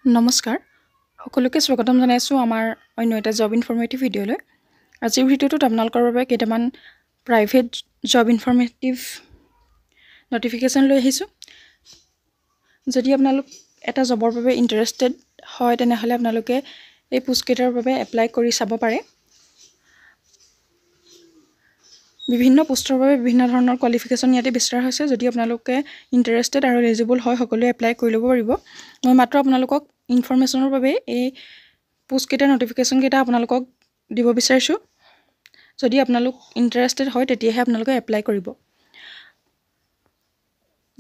নমস্কাৰ, সকলোকে স্বাগতম জনাইছোঁ আমাৰ অন্য এটা জব ইনফৰ্মেটিভ ভিডিঅ'লৈ। আজিৰ ভিডিঅ'টোত আপোনালোকৰ বাবে কেইটামান প্ৰাইভেট জব ইনফৰ্মেটিভ নটিফিকেশ্যন লৈ আহিছোঁ। যদি আপোনালোক এটা জবৰ বাবে ইণ্টাৰেষ্টেড হয়, তেনেহ'লে আপোনালোকে এই পোষ্টকেইটাৰ বাবে এপ্লাই কৰি চাব পাৰে। বিভিন্ন পোষ্টৰ বাবে বিভিন্ন ধৰণৰ কোৱালিফিকেশ্যন ইয়াতে বিচৰা হৈছে। যদি আপোনালোকে ইণ্টাৰেষ্টেড আৰু এলিজিবল হয়, সকলোৱে এপ্লাই কৰি ল'ব পাৰিব। মই মাত্ৰ আপোনালোকক ইনফৰ্মেশ্যনৰ বাবে এই পোষ্টকেইটাৰ নটিফিকেশ্যনকেইটা আপোনালোকক দিব বিচাৰিছোঁ। যদি আপোনালোক ইণ্টাৰেষ্টেড হয়, তেতিয়াহে আপোনালোকে এপ্লাই কৰিব।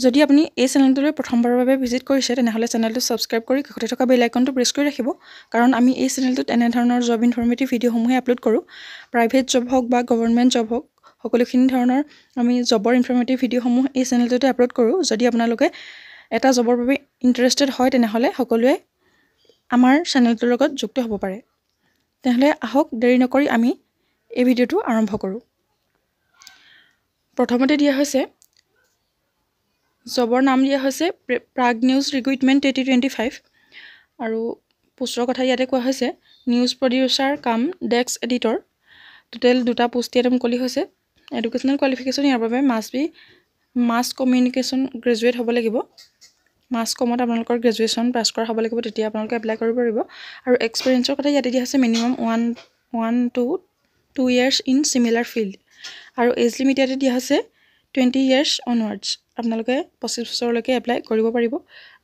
যদি আপুনি এই চেনেলটোলৈ প্ৰথমবাৰৰ বাবে ভিজিট কৰিছে, তেনেহ'লে চেনেলটো ছাবস্ক্ৰাইব কৰি কাষতে থকা বেল আইকনটো প্ৰেছ কৰি ৰাখিব, কাৰণ আমি এই চেনেলটোত এনেধৰণৰ জব ইনফৰ্মেটিভ ভিডিঅ'সমূহে আপলোড কৰোঁ। প্ৰাইভেট জব হওক বা গভৰ্ণমেণ্ট জব হওক, সকলোখিনি ধৰণৰ আমি জবৰ ইনফৰ্মেটিভ ভিডিঅ'সমূহ এই চেনেলটোতে আপলোড কৰোঁ। যদি আপোনালোকে এটা জবৰ বাবে ইণ্টাৰেষ্টেড হয়, তেনেহ'লে সকলোৱে আমাৰ চেনেলটোৰ লগত যুক্ত হ'ব পাৰে। তেনেহ'লে আহক, দেৰি নকৰি আমি এই ভিডিঅ'টো আৰম্ভ কৰোঁ। প্ৰথমতে দিয়া হৈছে জবৰ নাম, দিয়া হৈছে প্ৰাগ নিউজ ৰিক্ৰুইটমেণ্ট 2025 আৰু পোষ্টৰ কথা ইয়াতে কোৱা হৈছে news producer cum desk editor। Total দুটা পোষ্ট ইয়াতে মুকলি হৈছে। এডুকেশ্যনেল কোৱালিফিকেশ্যন ইয়াৰ বাবে must be mass communication graduate হ'ব লাগিব। মাছ কমত আপোনালোকৰ গ্ৰেজুৱেশ্যন পাছ কৰা হ'ব লাগিব, তেতিয়া আপোনালোকে এপ্লাই কৰিব পাৰিব। আৰু এক্সপিৰিয়েঞ্চৰ কথা ইয়াতে দিয়া হৈছে minimum 1 to 2 years in similar field। আৰু এজ লিমিট ইয়াতে দিয়া হৈছে 20 ইয়াৰ্ছ অনৱাৰ্ডছ। আপোনালোকে 25 বছৰলৈকে এপ্লাই কৰিব পাৰিব।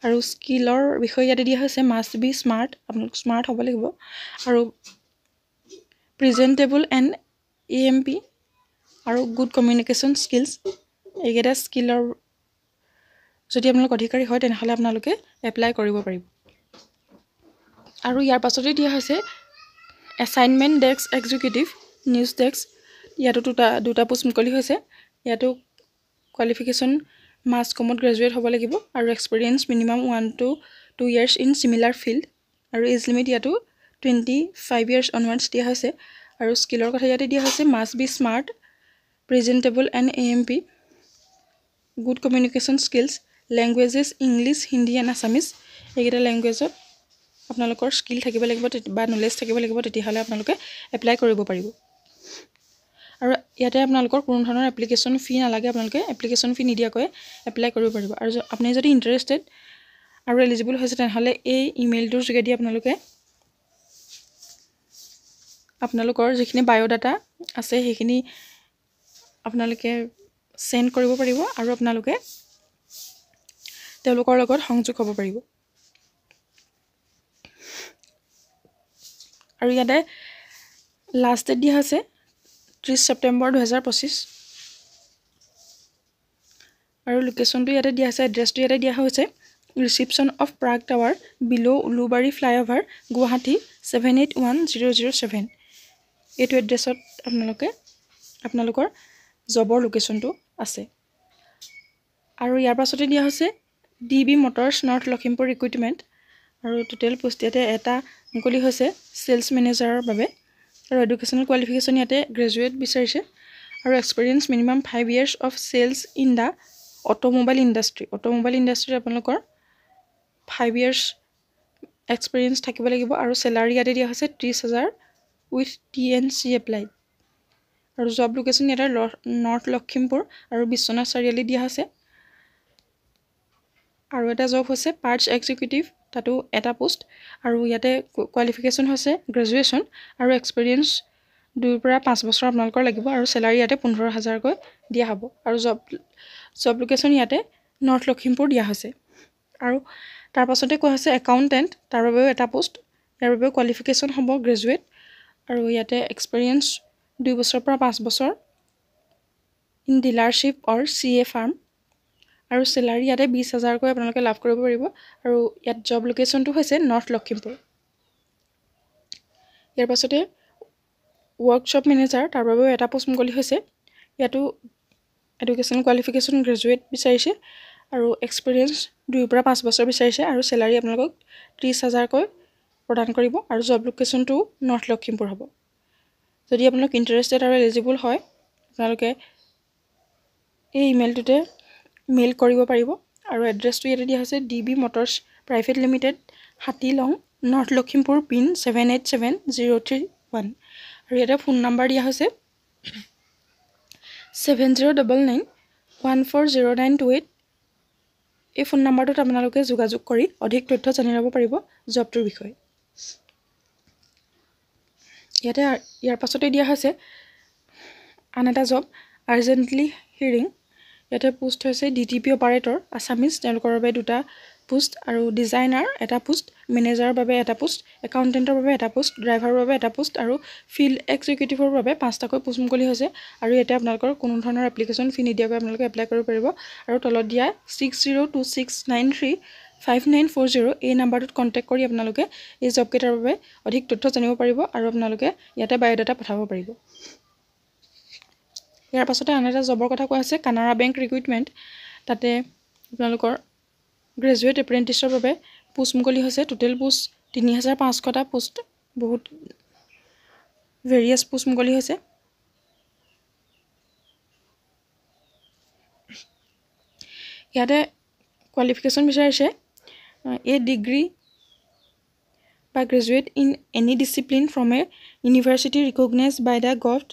আৰু স্কিলৰ বিষয়ে ইয়াতে দিয়া হৈছে মাষ্ট বি স্মাৰ্ট, আপোনালোক স্মাৰ্ট হ'ব লাগিব আৰু প্ৰেজেণ্টেবল এণ্ড এএমপি আৰু গুড কমিউনিকেশ্যন স্কিলছ। এইকেইটা স্কিলৰ যদি আপোনালোক অধিকাৰী হয়, তেনেহ'লে আপোনালোকে এপ্লাই কৰিব পাৰিব। আৰু ইয়াৰ পাছতেই দিয়া হৈছে assignment desk executive, news desk। ইয়াতো দুটা দুটা পোষ্ট মুকলি হৈছে। ইয়াতো কোৱালিফিকেশ্যন মাছ কমত গ্ৰেজুৱেট হ'ব লাগিব আৰু experience minimum 1 to 2 years in similar field। আৰু এজ লিমিট ইয়াতো 25 ইয়াৰ্ছ অনৱাৰ্ডছ দিয়া হৈছে। আৰু স্কিলৰ কথা ইয়াতে দিয়া হৈছে must be smart, presentable and AMP, good communication skills, languages English, Hindi and Assamese। এইকেইটা লেংগুৱেজত আপোনালোকৰ স্কিল থাকিব লাগিব বা নলেজ থাকিব লাগিব, তেতিয়াহ'লে আপোনালোকে এপ্লাই কৰিব পাৰিব। আৰু ইয়াতে আপোনালোকৰ কোনো ধৰণৰ এপ্লিকেশ্যন ফি নালাগে। আপোনালোকে এপ্লিকেশ্যন ফি নিদিয়াকৈ এপ্লাই কৰিব পাৰিব। আৰু আপুনি যদি ইণ্টাৰেষ্টেড আৰু এলিজিবল হৈছে, তেনেহ'লে এই ইমেইলটোৰ যোগেদি আপোনালোকে আপোনালোকৰ যিখিনি বায়'ডাটা আছে, সেইখিনি আপোনালোকে চেণ্ড কৰিব পাৰিব আৰু আপোনালোকে তেওঁলোকৰ লগত সংযোগ হ'ব পাৰিব। আৰু ইয়াতে লাষ্ট ডেট দিয়া হৈছে 30 ছেপ্টেম্বৰ 2025। আৰু লোকেশ্যনটো ইয়াতে দিয়া হৈছে, এড্ৰেছটো ইয়াতে দিয়া হৈছে reception of Prag Tower, below Ulubari flyover, Guwahati 781007। এইটো এড্ৰেছত আপোনালোকে আপোনালোকৰ জবৰ লোকেশ্যনটো আছে। আৰু ইয়াৰ পাছতে দিয়া হৈছে D B Motors, north Lakhimpur recruitment. আৰু টোটেল পোষ্ট ইয়াতে এটা মুকলি হৈছে চেলছ মেনেজাৰৰ বাবে। আৰু এডুকেশ্যনেল কোৱালিফিকেশ্যন ইয়াতে গ্ৰেজুৱেট বিচাৰিছে আৰু experience minimum 5 years of sales in the automobile industry। Automobile ইণ্ডাষ্ট্ৰীত আপোনালোকৰ 5 ইয়াৰ্ছ এক্সপিৰিয়েঞ্চ থাকিব লাগিব। আৰু চেলাৰী ইয়াতে দিয়া হৈছে 30,000 উইথ টিএনচি এপ্লাইড। আৰু জব লোকেশ্যন ইয়াতে নৰ্থ লখিমপুৰ আৰু বিশ্বনাথ চাৰিআলি দিয়া হৈছে। আৰু এটা জব হৈছে পাৰ্টছ এক্সিকিউটিভ, তাতো এটা পোষ্ট আৰু ইয়াতে কোৱালিফিকেশ্যন হৈছে গ্ৰেজুৱেশ্যন আৰু এক্সপিৰিয়েঞ্চ 2ৰ পৰা 5 বছৰ আপোনালোকৰ লাগিব। আৰু চেলাৰী ইয়াতে 15 হাজাৰকৈ দিয়া হ'ব। আৰু জব লোকেশ্যন ইয়াতে নৰ্থ লখিমপুৰ দিয়া হৈছে। আৰু তাৰ পাছতে কোৱা হৈছে একাউণ্টেণ্ট, তাৰ বাবেও এটা পোষ্ট। ইয়াৰ বাবেও কোৱালিফিকেশ্যন হ'ব গ্ৰেজুৱেট আৰু ইয়াতে এক্সপিৰিয়েঞ্চ 2 বছৰৰ পৰা 5 বছৰ in dealership or CA firm। আৰু চেলাৰী ইয়াতে 20 হাজাৰকৈ আপোনালোকে লাভ কৰিব পাৰিব। আৰু ইয়াত জব লোকেশ্যনটো হৈছে নৰ্থ লখিমপুৰ। ইয়াৰ পাছতে ৱৰ্কশ্বপ মেনেজাৰ, তাৰ বাবেও এটা পোষ্ট মুকলি হৈছে। ইয়াতো এডুকেশ্যনেল কোৱালিফিকেশ্যন গ্ৰেজুৱেট বিচাৰিছে আৰু এক্সপিৰিয়েঞ্চ 2ৰ পৰা 5 বছৰ বিচাৰিছে। আৰু চেলাৰী আপোনালোকক 30 হাজাৰকৈ প্ৰদান কৰিব আৰু জব লোকেশ্যনটোও নৰ্থ লখিমপুৰ হ'ব। যদি আপোনালোক ইণ্টাৰেষ্টেড আৰু এলিজিবল হয়, আপোনালোকে এই ইমেইলটোতে মেইল কৰিব পাৰিব। আৰু এড্ৰেছটো ইয়াতে দিয়া হৈছে D B Motors Private Limited, Hatialong, North Lakhimpur, PIN 787031। আৰু ইয়াতে ফোন নাম্বাৰ দিয়া হৈছে 7099140928। এই ফোন নাম্বাৰটোত আপোনালোকে যোগাযোগ কৰি অধিক তথ্য জানি ল'ব পাৰিব জবটোৰ বিষয়ে। ইয়াতে ইয়াৰ পাছতে দিয়া হৈছে আন এটা জব, আৰ্জেণ্টলি হায়াৰিং। ইয়াতে পোষ্ট হৈছে ডিটিপি অপাৰেটৰ আছামিজ, তেওঁলোকৰ বাবে দুটা পোষ্ট, আৰু ডিজাইনাৰ এটা পোষ্ট, মেনেজাৰৰ বাবে এটা পোষ্ট, একাউণ্টেণ্টৰ বাবে এটা পোষ্ট, ড্ৰাইভাৰৰ বাবে এটা পোষ্ট আৰু ফিল্ড এক্সিকিউটিভৰ বাবে পাঁচটাকৈ পোষ্ট মুকলি হৈছে। আৰু ইয়াতে আপোনালোকৰ কোনো ধৰণৰ এপ্লিকেশ্যন ফি নিদিয়াকৈ আপোনালোকে এপ্লাই কৰিব পাৰিব। আৰু তলত দিয়া 6026935940 এই নাম্বাৰটোত কণ্টেক্ট কৰি আপোনালোকে এই জবকেইটাৰ বাবে অধিক তথ্য জানিব পাৰিব আৰু আপোনালোকে ইয়াতে বায়'ডাটা পঠাব পাৰিব। ইয়াৰ পাছতে আন এটা জবৰ কথা কোৱা হৈছে, কানাড়া বেংক ৰিক্ৰুইটমেণ্ট। তাতে আপোনালোকৰ গ্ৰেজুৱেট এপ্ৰেণ্টিছৰ বাবে পোষ্ট মুকলি হৈছে। টোটেল পোষ্ট 3500টা পোষ্ট, বহুত ভেৰিয়াছ পোষ্ট মুকলি হৈছে। ইয়াতে কোৱালিফিকেশ্যন বিচাৰিছে এ ডিগ্ৰী বা graduate in any discipline from a university recognise by the Govt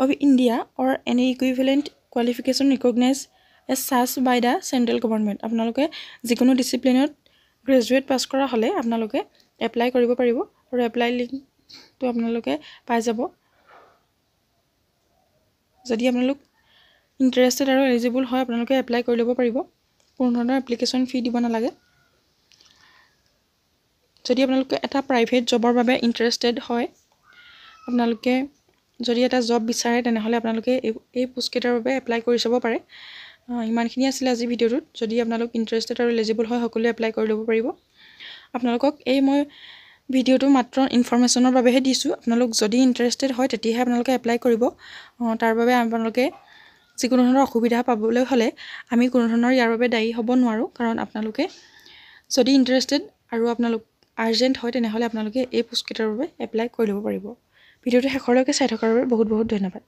of India or any equivalent qualification recognise as such by the central government. আপোনালোকে যিকোনো ডিচিপ্লিনত graduate pass কৰা হ'লে আপোনালোকে এপ্লাই কৰিব পাৰিব আৰু এপ্লাই লিংকটো আপোনালোকে পাই যাব। যদি আপোনালোক ইণ্টাৰেষ্টেড আৰু এলিজিবল হয়, আপোনালোকে এপ্লাই কৰি ল'ব পাৰিব। কোনো ধৰণৰ এপ্লিকেশ্যন ফি দিব নালাগে। যদি আপোনালোকে এটা প্ৰাইভেট জবৰ বাবে ইণ্টাৰেষ্টেড হয়, আপোনালোকে যদি এটা জব বিচাৰে, তেনেহ'লে আপোনালোকে এই পোষ্টকেইটাৰ বাবে এপ্লাই কৰি চাব পাৰে। ইমানখিনি আছিলে আজি ভিডিঅ'টোত। যদি আপোনালোক ইণ্টাৰেষ্টেড আৰু এলিজিবল হয়, সকলোৱে এপ্লাই কৰি ল'ব পাৰিব। আপোনালোকক এই মই ভিডিঅ'টো মাত্ৰ ইনফৰ্মেশ্যনৰ বাবেহে দিছোঁ। আপোনালোক যদি ইণ্টাৰেষ্টেড হয়, তেতিয়াহে আপোনালোকে এপ্লাই কৰিব। তাৰ বাবে আপোনালোকে যিকোনো ধৰণৰ অসুবিধা পাবলৈ হ'লে আমি কোনো ধৰণৰ ইয়াৰ বাবে দায়ী হ'ব নোৱাৰোঁ, কাৰণ আপোনালোকে যদি ইণ্টাৰেষ্টেড আৰু আপোনালোক আৰ্জেণ্ট হয়, তেনেহ'লে আপোনালোকে এই পোষ্টকেইটাৰ বাবে এপ্লাই কৰি ল'ব পাৰিব। ভিডিঅ'টো শেষলৈকে চাই থকাৰ বাবে বহুত বহুত ধন্যবাদ।